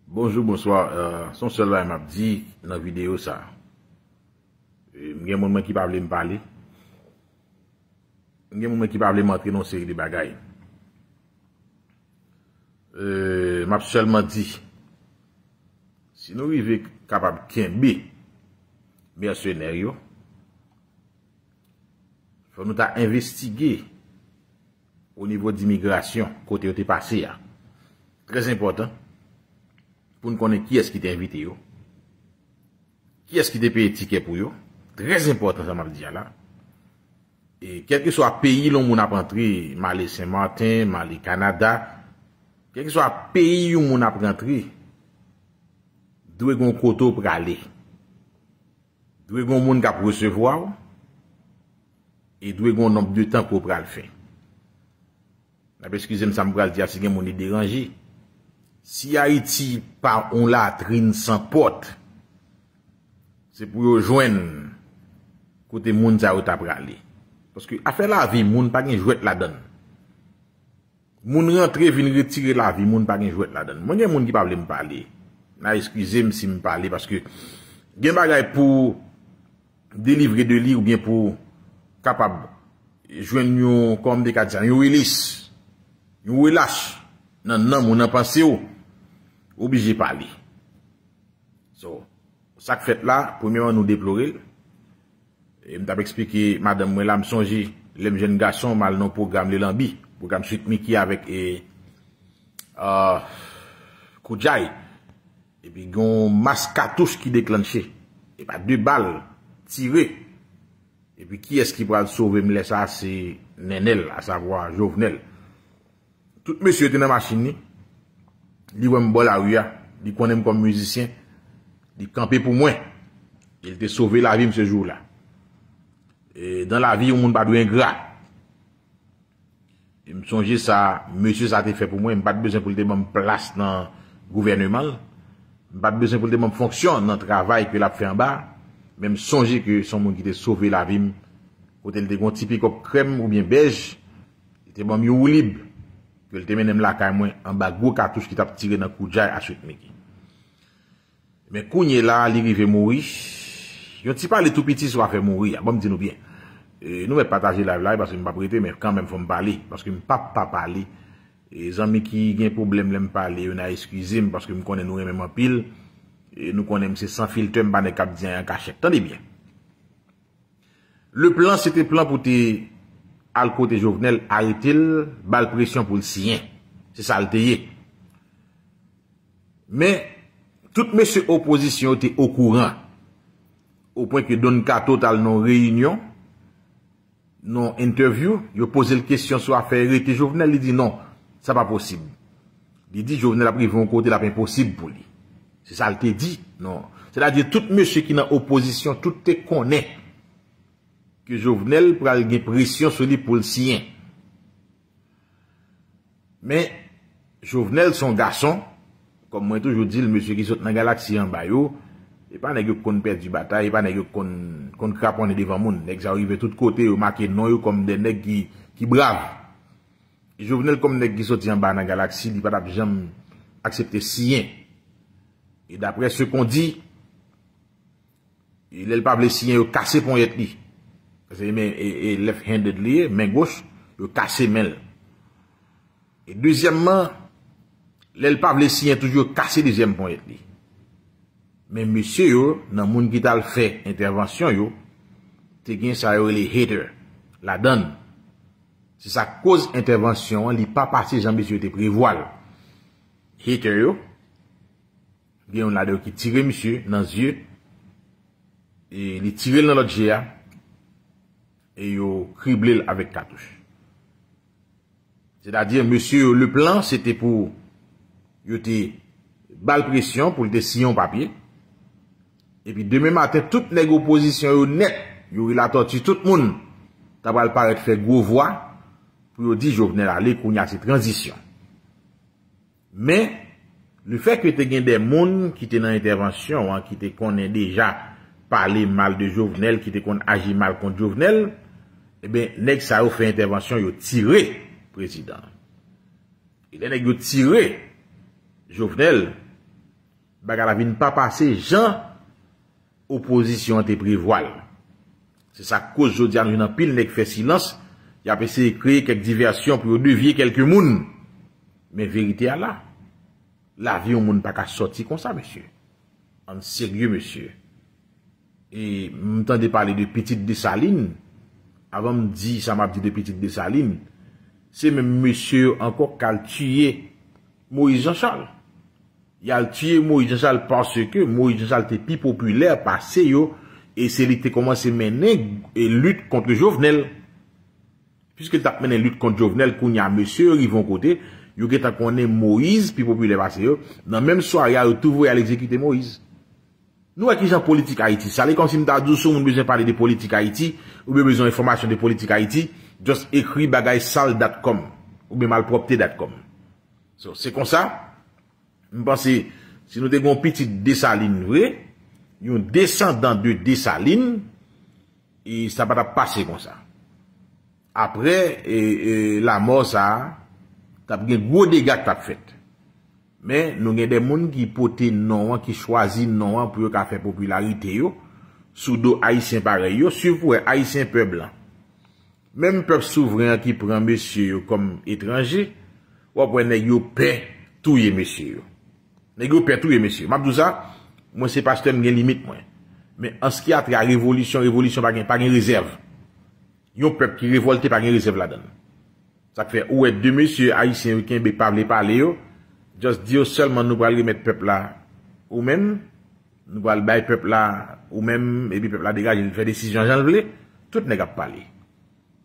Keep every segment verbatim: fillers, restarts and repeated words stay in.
Bonjou, bonswa. Euh, se yon sèl bagay m ap di nan videyo sa. Euh, m gen moun mwen ki pa vle m pale. M gen moun mwen ki pa vle m antre nan yon seri de bagay. Euh, m ap sèlman di, si nou rive kapab kenbe mèsenè yo, fò nou ta envestige o nivo d imigrasyon, kote yo te pase a. Trè enpòtan pou n konnen kiyès ki te envite yo, kiyès ki te peye tikè pou yo. Trè enpòtan sa m ap di a la. E kèlkeswa peyi yon moun ap antre, m ale Sen Maten, m ale Kanada, kèlkeswa peyi yon moun ap rantre, dwe gen yon kote w prale. Dwe gen yon moun k ap resevwa w, e dwe gen yon nonb de tan ke w pral fè. N ap eskize m sa m pral di a si gen moun li deranje. Si Ayiti pa yon latrin san pòt, se pou yo jwenn kote moun sa yo ta prale. Paske afè lavi moun pa gen jwèt ladan l. Moun rantre vin retire lavi moun pa gen jwèt ladan l. Mwen gen moun ki pa vle m pale. N a eskize m si m pale paske gen bagay pou delivre de li oubyen pou kapab jwenn yon, kòman m te ka di sa, yon relis, yon relach nan nanm ou, nan panse w, ou oblije pale. So, sa k fèt la, premyèman, nou deplore l. E m t ap eksplike madanm mwen la, m sonje lè m jèn gason, m al nan yon pwogram Lelanbi, pwogram Sweet Micky avèk, e, ah, Koudjay. Epi gen yon mas katouch ki deklanche. E pa de bal tire. Epi kiyès ki pral sove m lè sa a, se Nènèl, asavwa Jovenel. Tout mesye yo te nan machin li. Li wè m bò lari a. Li konnen m kòm mizisyen. Li kanpe pou mwen. E l te sove lavi m se jou la. E dan lavi, yon moun pa dwe engra. E m sonje sa mesye sa te fè pou mwen. M pa t bezwen pou l te ban m plas nan gouvèneman l. M pa t bezwen pou l te ban m fonksyon nan travay ke l ap fè anba a. Men m sonje ke se yon moun ki te sove lavi m. Kote l te gen yon ti pikòp krèm oubyen bèj. Li te ban m yon woulib ke l te mennen m lakay mwen anba gwo katouch ki t ap tire nan Koudjay a Sweet Micky. Men kounye la, li rive mouri. Yon ti pale tou piti sou afè mouri a. Ban m di nou byen. E, nou mèt pataje live la, wi, paske m p ap rete, men kanmenm fò m pale, paske m p ap pa pale. E, zanmi ki gen pwoblèm lè m pale yo, n a eskize m, paske m konnen nou renmen m anpil. E, nou konnen m se san filtè, m pa nèg k ap di anyen an kachèt. Tande byen. Le plan, se te plan pou te al kote Jovenel, arete l, ba l presyon pou l siyen. Se sa l te ye. Men, tout mesye opozisyon yo te okouran. Opwen ke Don Kato t al nan yon reyinyon, nan yon entèvyou, yo poze l kesyon sou afè rete Jovenel, li di non, sa pa posib. Li di Jovenel ap rive yon kote l ap enposib pou li. Se sa l te di, non. Sètadi tout mesye ki nan opozisyon, tout te konnen ke Jovenel pral gen presyon sou li pou l siyen. Men, Jovenel se yon gason, kòm mwen toujou di l, mesye ki sot nan galaksi anba yo, e pa nèg yo k konn pèdi batay, e pa nèg yo k konn, konn kraponnen devan moun. Nèg sa yo rive tout kote, yo make non yo kòm de nèg ki, ki brav. E Jovenel kòm nèg ki soti anba nan galaksi, li pa t ap janm aksepte siyen. E daprè ce qu'on dit, e lè l pa vle siyen, yo kase ponyèt li. Se men, e, e left-handed li ye, men goch, yo kase men l. E dezyèmman, lè l pa vle siyen toujou, yo kase dezyèm ponyèt li. Men mesye yo, nan moun ki t al fè entèvansyon yo, te gen sa yo rele hater ladan l. Se sa k koz entèvansyon an, li pa pase jan mesye yo te prevwa l. Hater yo, gen youn ladan yo ki tire misye nan zye, e li tire l nan lòt je a, e yo krible l avèk katouch. Sètadi, mesye yo, le plan, se te pou yo te ba l presyon pou l te siyen yon papye. Epi demen maten, tout nèg opozisyon yo nèt, Youri Latortue, tout moun, ta pral parèt fè gwo vwa pou yo di Jovenel ale, kounye a se tranzisyon. Men, lefètke te gen de moun ki te nan entèvansyon an, ki te konnen deja pale mal de Jovenel, ki te konn aji mal kont Jovenel, ebyen, nèg sa yo fè entèvansyon, yo tire prezidan an. E lè nèg yo tire Jovenel, Bagay la vin pa pase jan opozisyon an te prevwa l. Se sa k koz jodi a nou jwenn anpil nèg fè silans, y ap eseye kreye kèk divèsyon pou yo devye kèlke moun. Men verite a la. Lavi yon moun pa ka sòti konsa, mesye. Ann serye, mesye. E m tande pale de pitit Desalin. Avan m di sa m ap di de pitit Desalin, se menm mesye yo ankò k al tiye Moïse Jean Charles. Y al tiye Moïse Jean Charles paske Moïse Jean Charles te pi popilè pase yo, e se li ki te kòmanse mennen e lit kont Jovenel. Piske l t ap mennen lit kont Jovenel, kounye a mesye yo rive yon kote, yo gentan konnen Moïse pi popilè pase yo. Nan menm sware a, yo tou voye al egzekite Moïse. Nou wè kijan politik Ayiti sale, kòmsi m ta di w si yon moun bezwen pale de politik Ayiti, oubyen bezwen enfòmasyon de politik Ayiti, just ekri bagay sal dot com, oubyen malpwòpte dot com. So, se konsa, m panse, si nou te gen yon pitit Desalin vre, yon desandan de Desalin, e sa pa t ap pase konsa. Apre e, e, lanmò sa a, t ap gen gwo dega k t ap fèt. Men, nou gen de moun ki pote non an, ki chwazi non an pou yo ka fè popilarite yo sou do Ayisyen parèy yo, swiv pou wè Ayisyen pè blan. Menm pèp souvren an ki pran mesye yo kòm etranje, w ap wè nèg yo pè touye mesye yo. Nèg yo pè touye mesye yo. M ap di w sa, mwen se pastè, m gen limit mwen. Men an ce qui a trait a revolisyon, revolisyon pa gen, pa gen rezèv. Yon pèp ki revòlte pa gen rezèv ladan l. Sa k fè ou wè de mesye ayisyen yo kenbe pa vle pale yo, just di yo sèlman nou pral remèt pèp la ou menm, nou pral bay pèp la ou menm, epi pèp la degaje l fè desizyon jan l vle, tout nèg ap pale.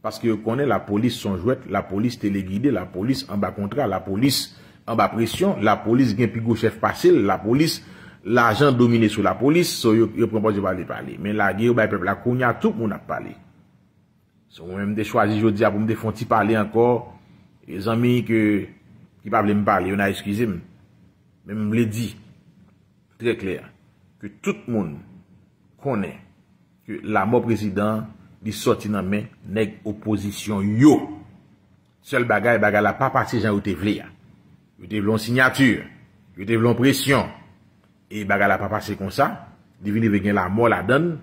Paske yo konnen lapolis se yon jwèt, lapolis telegide, lapolis anba kontra, lapolis anba presyon, lapolis gen pi gwo chèf pase l, lapolis, lajan domine sou lapolis, so yo, yo pran pòz yo pale pale. Men lage yo bay pèp la kounye a, tout moun ap pale. So mwen menm m te chwazi jodi a pou m te fè yon ti pale ankò. E zanmi ke, ki pa vle m pale, yo n a eskize m. Men m vle di trè klè ke tout moun konnen ke lanmò prezidan an, li sòti nan men nèg opozisyon yo. Sèl bagay, bagay la pa pase jan yo te vle a. Yo te vle yon siyati, yo te vle yon presyon. E bagay la pa pase konsa. Li vin rive gen lanmò ladan l.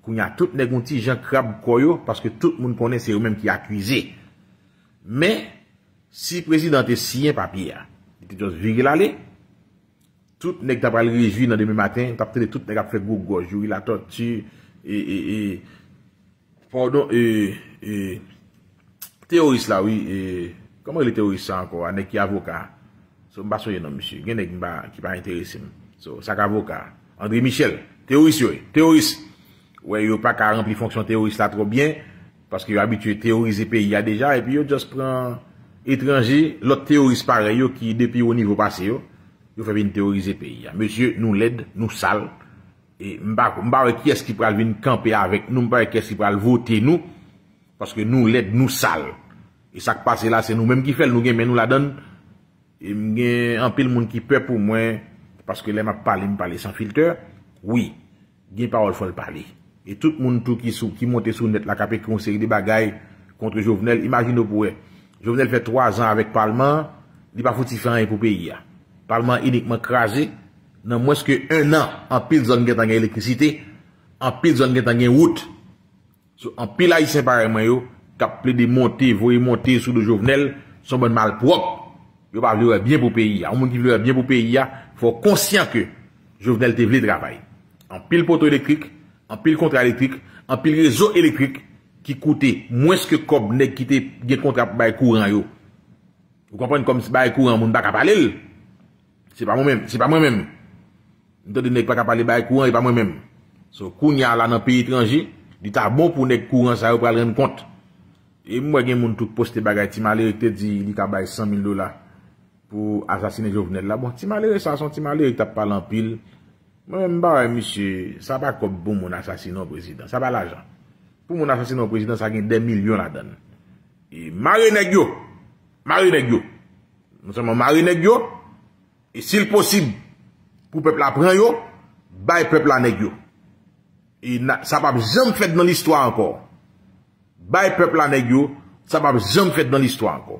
Kounye a, tout nèg yon ti jan krab kò yo, paske tout moun konnen se yo menm ki akize. Men, si prezidan te siyen papye a, li te just vire l ale, tout nèg ta pral rejwi nan demen maten, t ap tande tout nèg ap fè gwo gòj, Youri Latortue, e, e, e, padon, e, e, teyoris la, wi, e, kòman rele teyoris sa ankò a, nèg ki avoka? So, m pa sonje non misye. Gen nèg m pa, ki pa enterese m. So, sa k avoka? André Michel, teyoris yo ye, teyoris. Wè, yo pa ka ranpli fonksyon teyoris la twò byen, paske yo abitye teyorize peyi a deja, epi yo just pran etranje, lòt teyoris parèy yo ki de pi wo nivo pase yo, yo fè vin teyorize peyi a. Mesye, nou lèd, nou sal, e m pa, m pa wè kiyès ki pral vin kanpe avèk nou, m pa wè kiyès ki pral vote nou, paske nou lèd, nou sal. E sa k pase la, se nou menm ki fè l, nou gen men nou ladan l. E m gen anpil moun ki pè pou mwen, paske lè m ap pale, m pale san filtè. Wi, gen pawòl fò l pale. E tout moun tou ki sou, ki monte sou nèt la, k ap ekri yon seri de bagay kont Jovenel, imajine w pou wè. Jovenel fè twa zan avèk palman an, li pa fouti fè anyen pou peyi a. Palman an inikman kraze, nan mwens ke en an, anpil zòn gentan gen elektrisite, anpil zòn gentan gen wout. So, anpil Ayisyen parèy mwen yo, k ap plede monte, voye monte sou do Jovenel, se yon bann malpwòp. Yo pa vle wè byen pou peyi a. Yon moun ki vle wè byen pou peyi a, fò w konsyan ke Jovenel te vle travay. Anpil poto elektrik, anpil kontra elektrik, anpil rezo elektrik ki koute mwens ke kòb nèg ki te gen kontra pou bay kouran yo. Ou konprann kòmsi bay kouran moun pa ka pale l. Se pa mwen menm, se pa mwen menm. M tande nèg pa ka pale bay kouran, e pa mwen menm. So, kounye a la nan peyi etranje, li ta bon pou nèg kouran sa yo pral rann kont. E m wè gen moun tou k poste bagay, ti malere k te di li ka bay san mil dola pou asasinen Jovenel la. Bon, ti malere sa, se yon ti malere k t ap pale anpil. Mwen menm m pa wè misye, sa pa kòb pou moun asasinen yon prezidan, sa pa lajan. Pou moun asasinen yon prezidan, sa gen dè milyon ladan l. E mare nèg yo, mare nèg yo. Non sèlman mare nèg yo, e si l posib pou pèp la pran yo, bay pèp la nèg yo. E na, sa p ap janm fèt nan listwa ankò. Bay pèp la nèg yo, sa p ap janm fèt nan listwa ankò.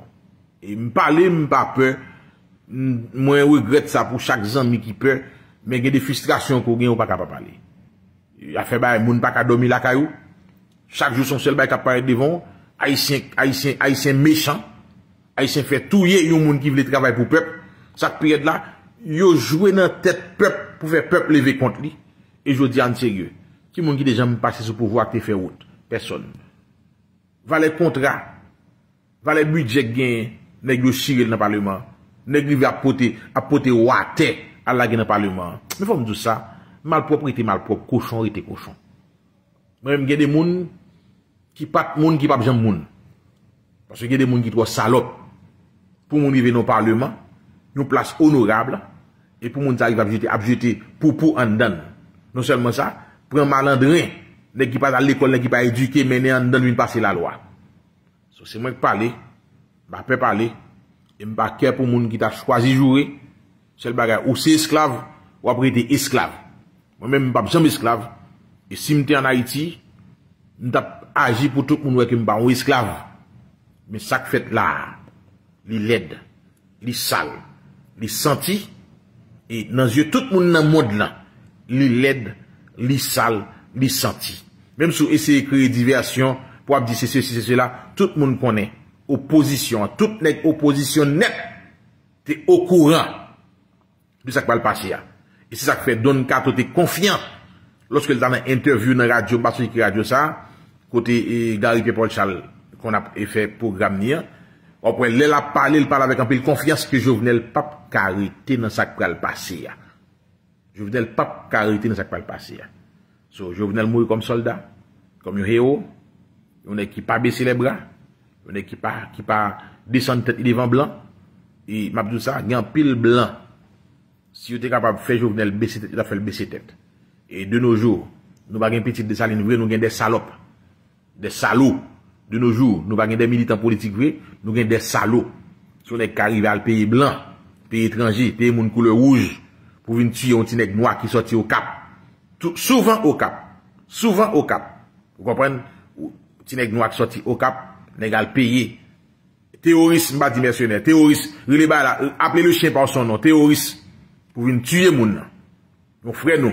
E m pale, m pa pè, m, mwen regrèt sa pou chak zanmi ki pè, Men gen de fristrasyon ke w gen, ou pa ka pa pale. Afè bagay, moun pa ka dòmi lakay ou. Chak jou se yon sèl bagay k ap parèt devan w. Ayisyen, Ayisyen, Ayisyen mechan. Ayisyen fè touye yon moun ki vle travay pou pèp. Sa k pi rèd la, yo jwe nan tèt pèp pou fè pèp leve kont li. E jodi a, ann serye. Ki moun ki te janm pase sou pouvwa k te fè wout? Pèsòn. Valè kontra, valè bidjè k genyen, nèg yo chire l nan paleman an. Nèg rive ap pote, ap pote watè al lage nan paleman an. Men fò m di w sa, malpwòp rete malpwòp, kochon rete kochon. Mwen menm, gen de moun ki pa t moun, ki p ap janm moun. Paske gen de moun ki twò salòp. Pou moun rive nan yon paleman, yon plas onorab, e pou moun sa rive ap jete, ap jete poupou anndan l. Non sèlman sa, pran malandren, nèg ki pa t al lekòl, nèg ki pa edike, mennen anndan l vin pase lalwa. So, se mwen k pale, m pa pè pale, e m pa kè pou moun ki ta chwazi joure. Sèl bagay, ou se esklav, w ap rete esklav. Mwen menm, m p ap janm esklav. E si m te ann Ayiti, m t ap aji pou tout moun wè ke m pa yon esklav. Men sa k fèt la a, li lèd, li sal, li santi, e nan zye tout moun nan mond lan, li lèd, li sal, li santi. Menm si w eseye kreye divèsyon, pou w ap di se sesi, se sela, tout moun konnen opozisyon an, tout nèg opozisyon nèt te okouran de sa k pral pase a. E se sa k fè Don Kato te konfyan lòske l ta nan entèvyou nan radyo, m pa sonje ki radyo sa a, kote, e, Gary Pierre Paul Charles konn ap, e, fè pwogram li an. W ap wè lè l ap pale, l pale avèk anpil konfyans ke Jovenel p ap ka rete nan sa k pral pase a. Jovenel p ap ka rete nan sa k pral pase a. So, Jovenel mouri kòm sòlda, kòm yon ewo, yon nèg ki pa bese lè bra, yon nèg ki pa, ki pa desann tèt li devan blan. E m ap di w sa, gen anpil blan, si yo te kapab fè Jovenel bese tèt, yo t ap fè l bese tèt. E de nos jours, nou pa gen pitit Desalin vre, nou gen de salòp. Des salauds. De nos jours, nou pa gen de militan politik vre, nou gen des salauds. Se yon nèg ka rive al peye blan, peye etranje, peye moun koulè wouj pou vin tiye yon ti nèg nwa ki sòti Okap. Tou, souvan Okap. Souvan Okap. Ou konprann? Ou, ti nèg nwa ki sòti Okap, nèg al peye. Teworis, m pa di mèsenè. Teworis, rele bagay la, aple le chyen pa son non. Teworis, pou vin tiye moun nan. Yon frè nou.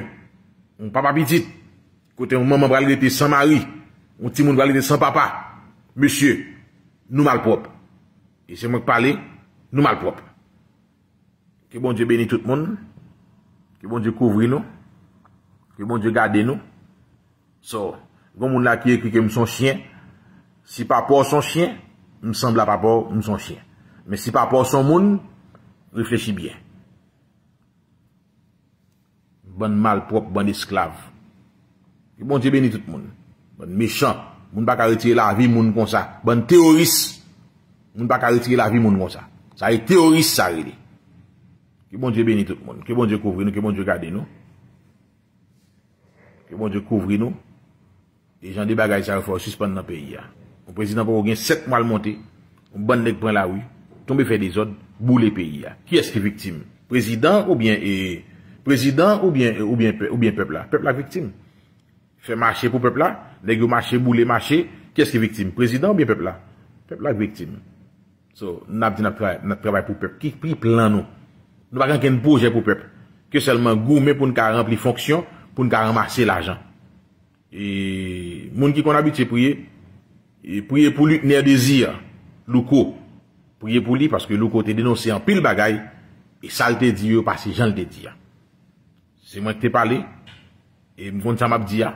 Yon papa pitit. Kote yon manman pral rete san mari, yon timoun pral rete san papa. Mesye, nou malpwòp. E se mwen k pale, nou malpwòp. Ke Bondye beni tout moun. Ke Bondye kouvri nou. Ke Bondye gade nou. So, gen moun la ki ekri ke m son chyen. Si papa w son chyen, m sanble a papa w, m son chyen. Men si papa w son moun, reflechi byen. Bann malpwòp, bann esklav. Ke Bondye beni tout moun. Bann mechan. Moun pa ka retire lavi moun konsa. Bann teworis. Moun pa ka retire lavi moun konsa. Sa e teworis sa rele. Ke Bondye beni tout moun. Ke Bondye kouvri nou. Ke Bondye gade nou. Ke Bondye kouvri nou. E jan de bagay sa yo fò yo sispann nan peyi a. Yon prezidan poko gen sèt mwa l monte, yon bann nèg pran lari, tonbe fè dezòd, boule peyi a. Kiyès ki viktim? Prezidan oubyen, e, prezidan oubyen, e, oubyen pè-, oubyen pèp la? Pèp la k viktim. Fè mache pou pèp la, nèg yo mache, boule mache, kiyès ki viktim? Prezidan oubyen pèp la? Pèp la k viktim. So, n ap di n ap travay, n ap travay pou pèp. Ki, ki plan nou? Nou pa gen okenn pwojè pou pèp. Ke sèlman goumen pou n ka ranpli fonksyon, pou n ka ranmase lajan. E moun ki konn abitye priye, e priye pou Luckner Désir, Louko. Priye pou li, paske Louko te denonse anpil bagay, e sa l te di yo pase jan l te di a. Se mwen ki te pale, e m konn sa m ap di a.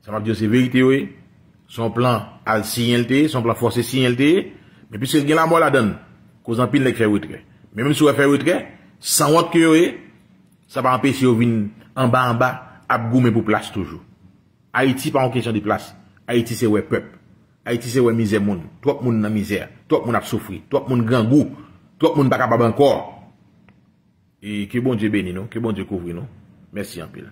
Sa m ap di yo se verite yo ye. Se yon plan al siyen l te ye, se yon plan fòse siyen l te ye. Men piske l gen lamò ladan l, koz anpil nèg fè retrè. Men menm si w wè fè retrè, sanwont ke yo ye, sa pa anpeche yo vin anba anba ap goumen pou plas toujou. Ayiti pa yon kesyon de plas. Ayiti se wè pèp. Ayiti se wè mizè moun. Twòp moun nan mizè. Twòp moun ap soufri. Twòp moun grangou. Twòp moun pa kapab ankò. E ke Bondye beni nou, ke Bondye kouvri nou. Mèsi anpil.